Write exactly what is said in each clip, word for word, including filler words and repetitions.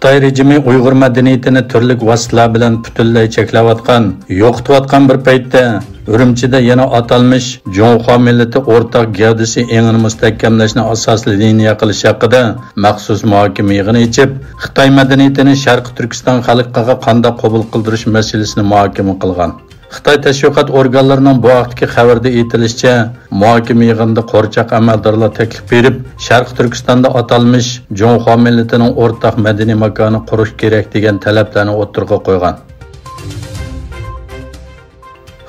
خىتاي رېجىمى ئۇيغۇر مەدەنىيىتىنى تۈرلۈك ۋاسىتىلەر بىلەن پۈتۈنلەي چەكلەۋاتقان، يوقىتىۋاتقان بىر پەيتتە، ئۈرۈمچىدە يەنە ئاتالمىش جۇڭخۇا مىللىتى ئورتاق گەۋدىسى ئېڭىنى مۇستەھكەملەشنى ئاساسىي لىنىيە قىلىش ھەققىدە مەخسۇس مۇھاكىمە يىغىنى ئېچىپ، خىتاي مەدەنىيىتىنى شەرقىي تۈركىستان خەلقىگە قانداق قوبۇل قىلدۇرۇش مەسىلىسىنى مۇھاكىمە قىلغان. خىتاي تەشۋىقات ئورگانلىرىنىڭ بۇ ھەقتىكى خەۋىرىدە ئېيتىلىشىچە، مۇھاكىمە يىغىنىدا قورچاق ئەمەلدارلار تەكلىپ بېرىپ، شەرقىي تۈركىستاندا ئاتالمىش جۇڭخۇا مىللىتىنىڭ ئورتاق مەدەنىي ماكانى قۇرۇش كېرەك دېگەن تەلەپلەرنى ئوتتۇرىغا قويغان.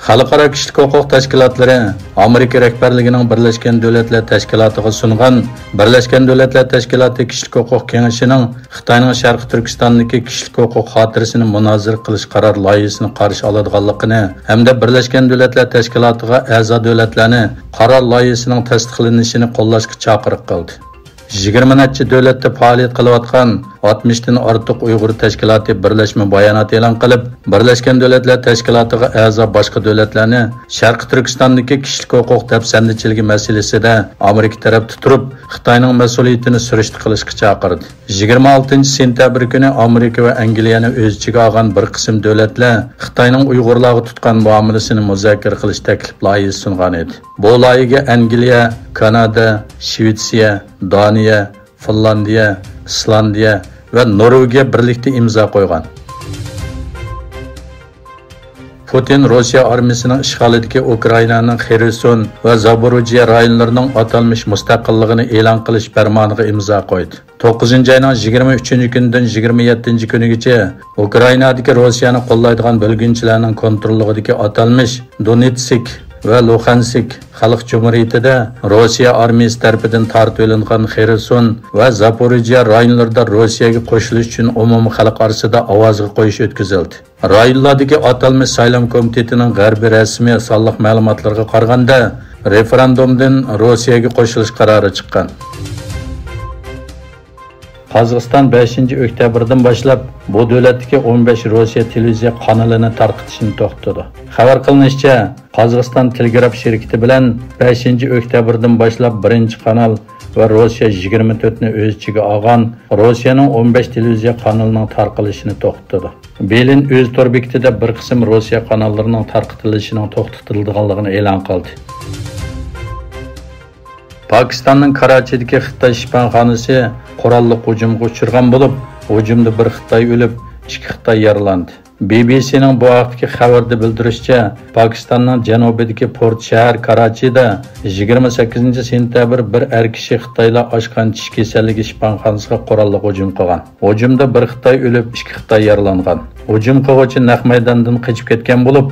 خەلقئارا كىشىلىك ھوقۇق تەشكىلاتلىرى ئامېرىكا رەھبەرلىكىنىڭ بىرلەشكەن دۆلەتلەر تەشكىلاتىغا سۇنغان بىرلەشكەن دۆلەتلەر تەشكىلاتى كىشىلىك ھوقۇق كېڭىشىنىڭ خىتاينىڭ شەرقىي تۈركىستاندىكى كىشىلىك ھوقۇق خاتىرىسىنى مۇنازىرە قىلىش قارار لايىھىسىنى قارشى ئالىدىغانلىقىنى ھەمدە بىرلەشكەن دۆلەتلەر تەشكىلاتىغا ئەزا دۆلەتلەرنى قارار لايىھىسىنىڭ تەستىقلىنىشىنى قوللاشقا چاقىرىق قىلدى. يىگىرمە نەچچە دۆلەتتە پائالىيەت قىلىۋاتقان ئاتمىشتىن ئارتۇق ئۇيغۇر تەشكىلاتى بىرلەشمە بايانات ئېلان قىلىپ، بىرلەشكەن دۆلەتلەر تەشكىلاتىغا ئەزا باشقا دۆلەتلەرنى شەرقىي تۈركىستاندىكى كىشىلىك ھوقۇق دەپسەندىچىلىكى مەسىلىسىدە ئامېرىكا تەرەپتە تۇرۇپ، خىتاينىڭ مەسئۇلىيىتىنى سۈرۈشتە قىلىشقا چاقىردى. يىگىرمە ئالتىنچى سېنتەبىر كۈنى ئامېرىكا ۋە ئەنگلىيەنى ئۆز ئىچىگە ئالغان بىر قىسىم دۆلەتلەر خىتاينىڭ ئۇيغۇرلارغا تۇتقان مۇئامىلىسىنى مۇزاكىرە قىلىش تەكلىپ لايىھىسى سۇنغان ئىدى. بۇ لايىھىگە ئەنگلىيە، كانادا، شىۋېتسىيە، دانىيە، فىنلاندىيە، ئىسلاندىيە ۋە نورۋېگىيە بىرلىكتە ئىمزا قويغان. پۇتىن روسىيە ئارمىيىسىنىڭ ئىشغالىدىكى ئۇكرائىنانىڭ خېرسون ۋە زاپوروژيە رايونلىرىنىڭ ئاتالمىش مۇستەقىللىقىنى ئېلان قىلىش پەرمانىغا ئىمزا قويدى. توققۇزىنچى ئاينىڭ يىگىرمە ئۈچىنچى كۈنىدىن يىگىرمە يەتتىنچى كۈنىگىچە ئۇكرائىنادىكى روسىيەنى قوللايدىغان بۆلگۈنچىلەرنىڭ كونتروللۇقىدىكى ئاتالمىش دونېتسك ۋە لۇخانسك خەلق جۇمھۇرىيىتىدە روسىيە ئارمىيىسى تەرىپىدىن تارتىۋېلىنغان خېرسون ۋە زاپوروژيە رايونلىرىدا روسىيەگە قوشۇلۇش ئۈچۈن ئومۇمىي خەلق ئارىسىدا ئاۋازغا قويۇش ئۆتكۈزۈلدى. رايونلاردىكى ئاتالمىش سايلام كومىتېتىنىڭ غەربىي رەسمىي سانلىق مەلۇماتلىرىغا قارىغاندا، رېفېرېندۇمدىن روسىيەگە قوشۇلۇش قارارى چىققان. قازاقىستان بەشىنچى ئۆكتەبىردىن باشلاپ بۇ دۆلەتتىكى ئون بەش روسىيە تېلېۋىزىيە قانىلىنى تارقىتىشنى توختىتىدۇ. خەۋەر قىلىنىشىچە، قازاقىستان تېلېگراف شىركىتى بىلەن بەشىنچى ئۆكتەبىردىن باشلاپ بىرىنچى قانال ۋە روسىيە يىگىرمە تۆتنى ئۆز ئىچىگە ئالغان روسىيەنىڭ ئون بەش تېلېۋىزىيە قانىلىنىڭ تارقىلىشىنى توختىتىدۇ. بېلىن ئۆز تور بېكىتىدە بىر قىسىم روسىيە قاناللىرىنىڭ تارقىتىلىشىنىڭ توختىتىلىدىغانلىقىنى ئېلان قىلدى. پاكىستاننىڭ كاراچىدىكى خىتاي شىپاخانىسى قوراللىق ھۇجۇمغا ئۇچرىغان بولۇپ، ھۇجۇمدا بىر خىتاي ئۆلۈپ، ئىككى خىتاي يارىلاندى. بى بى سىنىڭ بۇ ھەقتىكى خەۋىرىدە بىلدۈرۈشىچە، پاكىستاننىڭ جەنۇبىدىكى پورت شەھەر كاراچىدا يىگىرمە سەككىزىنچى سېنتەبىر بىر ئەر كىشى خىتايلار ئاچقان چىش كېسەللىكى شىپاخانىسىغا قوراللىق ھۇجۇم قىلغان. ھۇجۇمدا بىر خىتاي ئۆلۈپ، ئىككى خىتاي يارىلانغان. ھۇجۇم قىلغۇچى نەق مەيداندىن قېچىپ كەتكەن بولۇپ،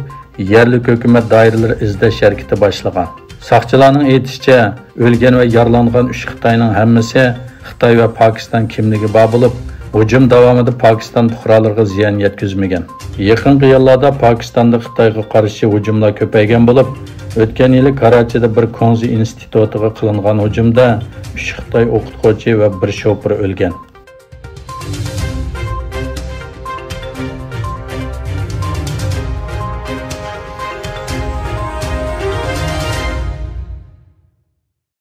يەرلىك ھۆكۈمەت دائىرىلىرى ئىزدەش ھەرىكىتى باشلىغان. ساقچىلارنىڭ ئېيتىشىچە، ئۆلگەن ۋە يارىلانغان ئۈچ خىتاينىڭ ھەممىسى خىتاي ۋە پاكىستان كىملىكى بار بولۇپ، ھۇجۇم داۋامىدا پاكىستان پۇقرالىرىغا زىيان يەتكۈزمىگەن. يېقىنقى يىللاردا پاكىستاندا خىتايغا قارشى ھۇجۇملار كۆپەيگەن بولۇپ، ئۆتكەن يىلى كاراچىدا بىر كۇڭزى ئىنستىتۇتىغا قىلىنغان ھۇجۇمدا ئۈچ خىتاي ئوقۇتقۇچى ۋە بىر شوپۇر ئۆلگەن.